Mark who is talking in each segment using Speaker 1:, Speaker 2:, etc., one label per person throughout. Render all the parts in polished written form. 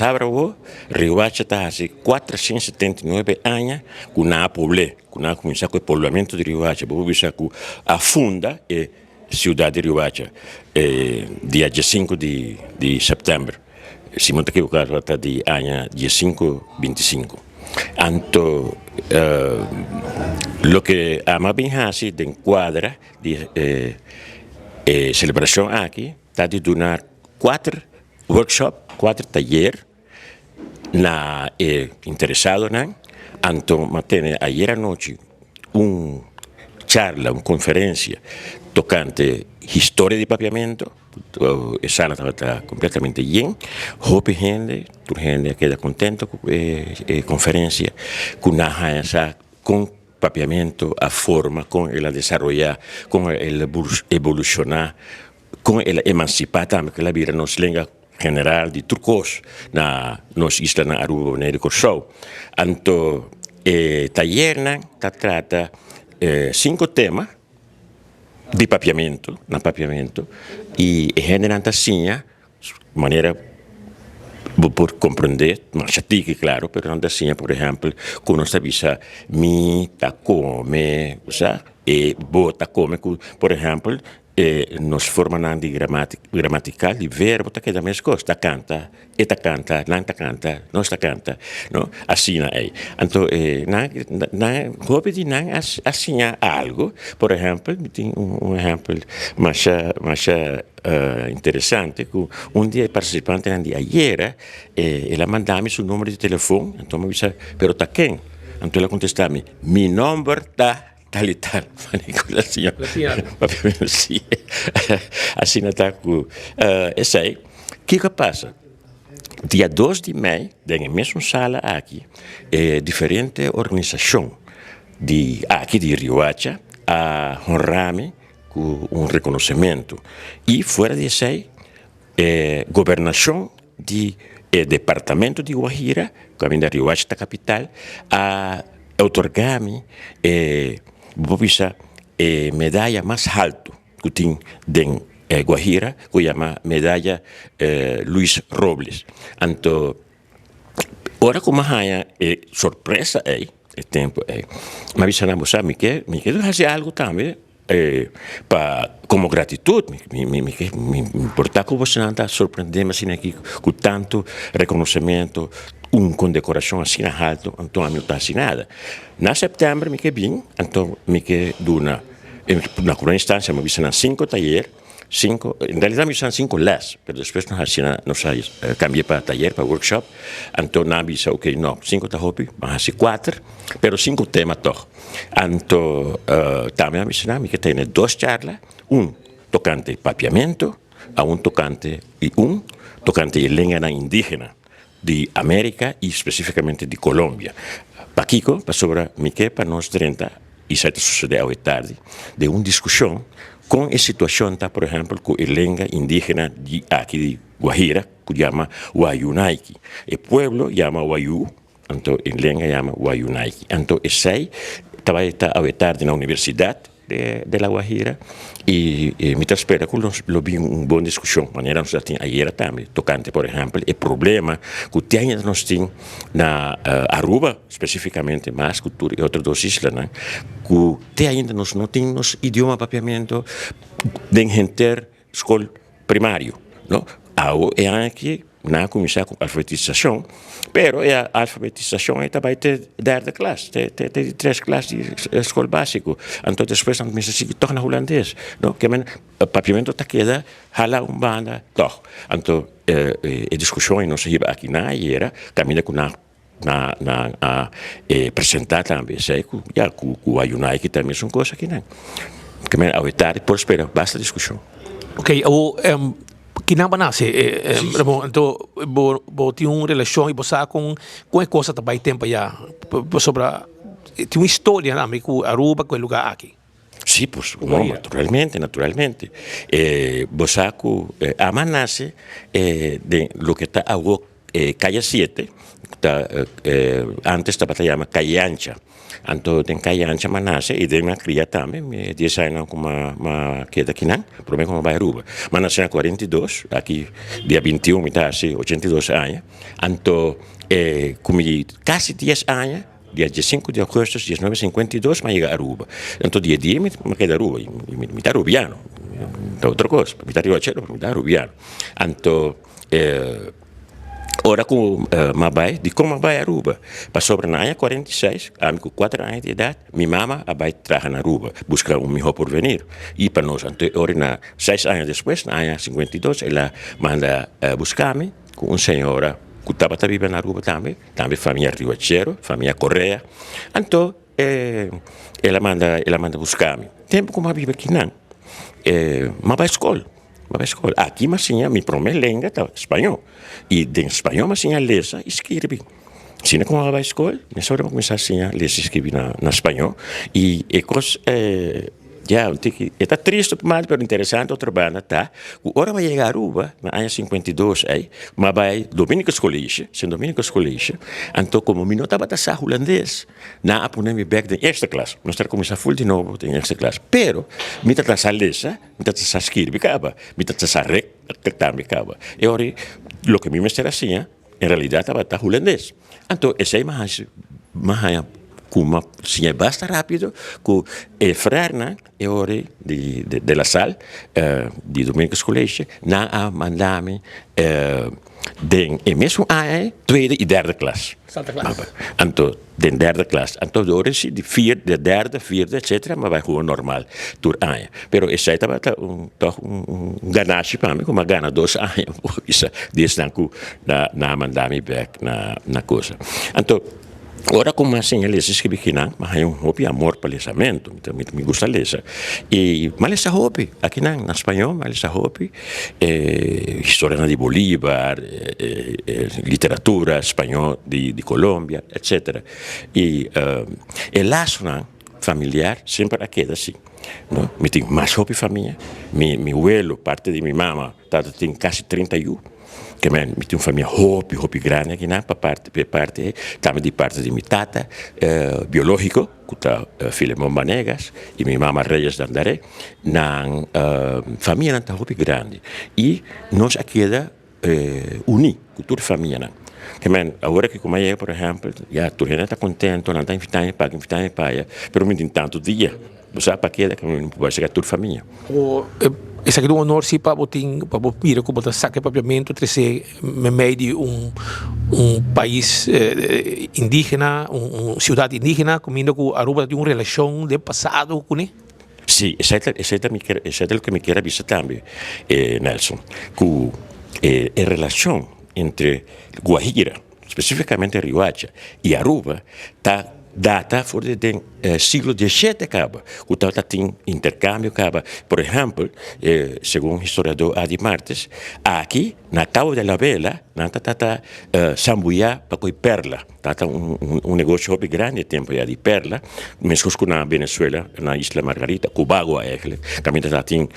Speaker 1: Tabra awo, Riohacha ta hasi 479 aña ku nan a pobl'é, ku nan a kuminsá ku e poblamentu di Riohacha. Bo por bisa ku a funda e siudat di Riohacha e dia diesinku di di sèptèmber, si mi no ta ekivoká tabata di aña diesinku bintisinku. Anto loke ami a bin hasi den kuadra di e selebrashon aki ta di duna kuater Workshop, kuater tayer na e interesadonan, anto m'a tene ayer anochi un charla, un konferensia tokante historia di papiamentu, e sala tabata kompletamente yen, hopi hende, tur hende a keda kontento ku e konferensia, ku nan haña sa kon papiamentu a forma, kon el a desaroyá, kon el a evolushoná. Kon el a emansipá tambe ku el a bira nos lenga general di tur kos na nos islanan Aruba, Boneiru i Kòrsou. Anto e tayernan ta trata sinku tema di papiamentu, na papiamentu, i e hendenan ta siña manera bo por komprendé, masha tiki klaro, pero nan ta siña por ehèmpel ku nos ta bisa mi ta kome, osea e bo ta kome ku por ehèmpel E nos formanan di gramatikal di verbo ta keda meskos, ta kanta, e ta kanta, nan ta kanta, nos ta kanta, no? Asina ei. Anto e nan nan hopi di nan a a siña algu, por ehèmpel mi tin un ehèmpel masha masha interesante ku un di e partisipantenan di ayera el a manda mi su numero di telefon, anto mi a bisa pero ta ken? Anto el a kontesta mi, mi nòmber ta. Tal i tal manera ku el a siña papiamentu si. Asina ta ku esei. Kiko a pasa? Dia dos di mei den e mesun sala aki e diferente organisashon di aki di Riohacha a honra mi ku un rekonosementu i fuera di esei e gobernashon di e departamento di Guajira, kaminda Riohacha ta kapital, a otorgá mi e, bo por bisa, e medaya mas haltu ku tin den Guajira, ku yama Medaya Luis Robles. Anto ora ku mi a haña e sorpresa ei, e tempu ei, mi a bisa nan, bo sa mi ke mi ke hasi algu tambe. Pa komo gratitut mi mi mi ke mi por ta ku bosonan ta sorprendé mi asina aki ku tantu rekonosementu, un kondekorashon asina haltu, anto ami no ta hasi nada. Na sèptèmber mi ke bin, anto mi ke duna na promé instansia mi a bisa nan sinku tayer. Sinku, en realidad mi usa sinku les, pero despues nos haci na, nos a cambia pa tayer, pa workshop, anto nan a bisa ok no, sinku ta hopi, ban haci kuater, pero sinku tema tog. Anto tambe a bisa nan mi ke tene dos charla, un tocante papiamento, a un tocante i un tocante e lenganan indigena di America i specificamente di Colombia. Pakico? Pasobra mi ke pa nos drenta, i esei ta sucede awe tardi, den un discusion con e situacion ta por ehempel cu e lenga indigena di aki di Guajira cu yama Wayunaiki. E pueblo yama Wayu, anto e lenga yama Wayunaiki. Anto esei ta bai ta awe tardi na universidad. De La Guajira y mi ta spera cu nos lo bin un bon discusion manera nos a tin ayera tambe tocante por ehempel e problema cu te ainda nos tin na Aruba specificamente mas cu tur e otro dos islanan cu te ainda nos no tin nos idioma papiamento den henter Skol primario, no? Awo e aña aki nan a kuminsá ku alfabetisashon, pero e alfabetisashon ei ta bai te derde klas, te te te di tres klas di skol básiko. Anto despues nan kuminsá sigui tòg na hulandes, no? Ke men papiamentu ta keda hala un banda tòg. Anto e diskushon ei nos a hiba aki nan ayera kaminda ku nan Na nan a presenta tambe esei ku ya ku ku Wayunaiki ta mesun kos akinan. Ke men awe tardi por spera basta diskushon.
Speaker 2: Ok, awo kinan bo a nase Ramon? Anto bo bo tin un relashon i bo sa kon kon e kos a ta bai tempu aya pasobra tin un historia tambe ku Aruba ku e luga aki.
Speaker 1: Si, por no, naturalmente, naturalmente. Bo sa ku ama nase den loke ta awo. Kaya Siete, ta antes tabata yama Kaya Ancha. Anto den Kaya Ancha m'a nase i den m'a kria tambe, mi dies añanan ku m'a m'a keda akinan, prome ku m'a bai Aruba. M'a nase na 42, aki dia 21 mi ta hasi 82 aña. Anto ku mi kasi dies aña, dia 15 di augustus 1952 m'a yega Aruba. Anto di e dia mi m'a keda Aruba, i mi ta Arubiano, ta otro kos, mi ta Riochero pero mi ta Arubiano. Anto Ora ku m'a bai, dikon m'a bai Aruba? Pasobra na aña 46, ami ku kuater aña di edat, mi mama a bai traha na Aruba, buska un mihó porvenir. I pa nos, anto e ora na seis aña despues, na aña 52, el a manda buska mi ku un señora ku tabata biba na Aruba tambe, tambe famia Riwachero, famia Correa. Anto el a manda, el a manda buska mi. Tempu ku m'a biba akinan, m'a bai skol. M'a bai skol. Aki m'a siña mi promé lenga ta spañó. I den spañó m'a siña lesa i skirbi. Asina ku m'a bai skol, mesora m'a kuminsá siña lesa i skirbi na spañó. I e kos ya un tiki e ta tristu pa mal pero interesante otro banda ta ku ora m'a yega Aruba na aña 52 ei m'a bai Dominicus College, Sint Dominicus College, anto komo mi no tabata sa hulandes nan a pone mi bèk den eerste klas. Nos ta kuminsá ful di nobo den eerste klas. Pero mi ta sa lesa. Mi ta sa skirbi kaba, mi ta sa rek tambe kaba. E ora ei loke mi mester a siña en realidad tabata hulandes. Anto esei mi a hasi, mi a haña ku mi a siña basta rápido ku e frènan e ora ei di De La Salle di Dominicus College nan a manda mi Den e mesun aña ei, tweede i derde klas.
Speaker 2: Santa klas.
Speaker 1: Anto den derde klas. Anto dor si di vier, de derde, vierde, etcetera, mi a bai gewoon normal tur aña. Pero esei tabata un tòg un ganashi pa mi ku mi a gana dos aña por bisa di esnan ku nan a manda mi bèk na cosa. Anto Ora ku mi a siña lesa i skibi kinan, mi a haña un hopi amor pa lesamentu. Mi gusta lesa. I mi a lesa hopi akinan na spañó, mi a lesa hopi historianan di Bolívar, literatura spañó di Colombia, etcétera. I e lasonan familiar semper a keda así, no. Mi tin mas hopi famia. Mi welo, parti di mi mama, tabata tin kasi 30 yu. Ke men mi tin un famia hopi hopi grandi akinan pa parti pa e parti ei, tambe di parti di mi tata biológiko ku ta Filemon Banegas i mi mama Reyes Dandaré, nan famianan ta hopi grandi i nos a keda uní ku tur famianan. Ke men awor aki ku mi a yega por ehèmpel ya tur hende ta kontento nan ta invitá mi pa aki invitá mi pa aya pero mi tin tantu dia. Bo sa pa keda ku mi no por bai saka tur famia.
Speaker 2: O esaki ta un honor si pa bo tin pa bo mira ku bo ta saka e papiamentu trese meimei di un un pais indigena un siudat indigena kaminda ku Aruba ta tin un relashon den pasado kuné.
Speaker 1: Si, esei ta esei ta mi kier esei ta loke mi kier a bisa tambe Nelson ku e relashon entre Guajira spesifikamente Riohacha i Aruba ta data for di den siglo diesiete kaba ku tabata tin interkambio kaba. Por ehèmpel, segun historiadó Adi Martes, aki na Cabo de la Vela nan ta tata sambuyá pa koe perla. Tabata un negoshi hopi grandi e tempu ya di perla, meskos ku na Venezuela na Isla Margarita, Cubagua eigentlik, kaminda ta tin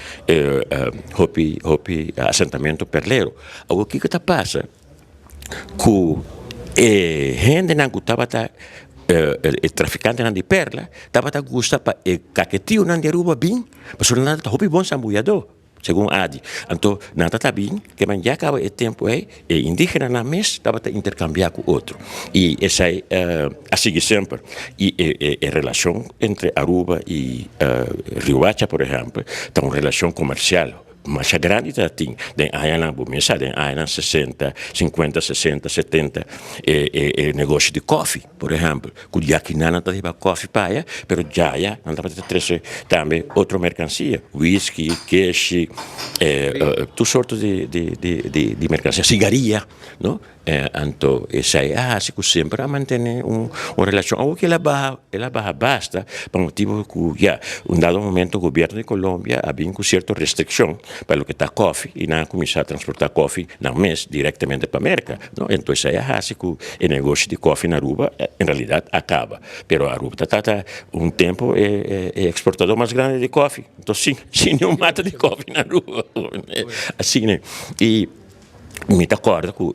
Speaker 1: hopi hopi asentamentu perlero. Awor kiko ta pasa? Ku e hendenan ku tabata e trafikantenan di perla tabata gusta pa e kaketionan di Aruba bin pasobra nan ta hopi bon sambuyadó segun Adi. Anto nan ta ta bin ke men ya kaba e tempu ei e indigenanan mes tabata interkambiá ku otro i esei a sigui semper i e relashon entre Aruba i Riohacha por ehèmpel ta un relashon komersial. Masha grandi ta tin den añanan, bo mester sa den añanan sesenta, sinkuenta, sesenta, setenta, e e e negoshi di kòfi, por ehèmpel, ku di aki nan nan ta hiba kòfi pa aya, pero djaya nan tabata ta trese tambe otro merkansia, wiski, keshi, tur sorto di di di di merkansia, sigaria, no. Anto esei a hasi ku semper a mantené un relashon aunke el a baha el a baha basta pa motibu ku ya un dado momento gobièrnu di Colombia a bin ku sierto restrikshon pa loke ta kòfi i nan a kuminsá transportá kòfi nan mes direktamente pa Merka no anto esei a hasi ku e negoshi di kòfi na Aruba en realidat a kaba pero Aruba ta tata un tempu e e eksportadó mas grandi di kòfi anto sin sin niun mata di kòfi na Aruba asina i. Mi ta kòrda ku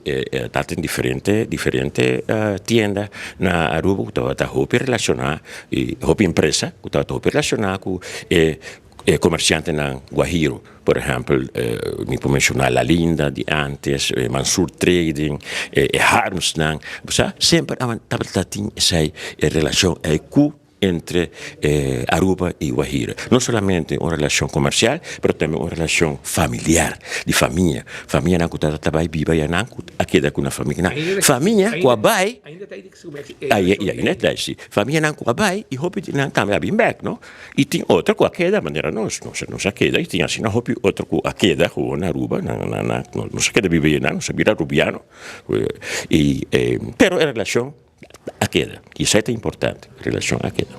Speaker 1: tabatin diferente diferente tienda na Aruba ku tabata hopi relashoná i hopi empresa ku tabata hopi relashoná ku e komersiantenan guajiro. Por ehèmpel mi por menshoná La Linda di ántes, Mansur Trading, e Harmsnan. Bo sa semper tabata tin esei e relashon ei ku entre Aruba y Guajira. No solamente un relacion comercial, pero tambe un relacion familiar, di famia. Famianan cu ta ta bay biba ya nan cu a keda cu nan famianan. Famia cu a bay, ainda ta si. Famianan cu a bay y hopi di nan tambe a bin bek, no? Y tin otro cu a keda manera nos, nos nos a keda y tin asina hopi otro cu a keda gewoon na Aruba, nan nan nan nos a keda biba ya nan, nos a bira Arubiano. Y pero e relacion a keda. Y esey ta importante, e relacion a keda.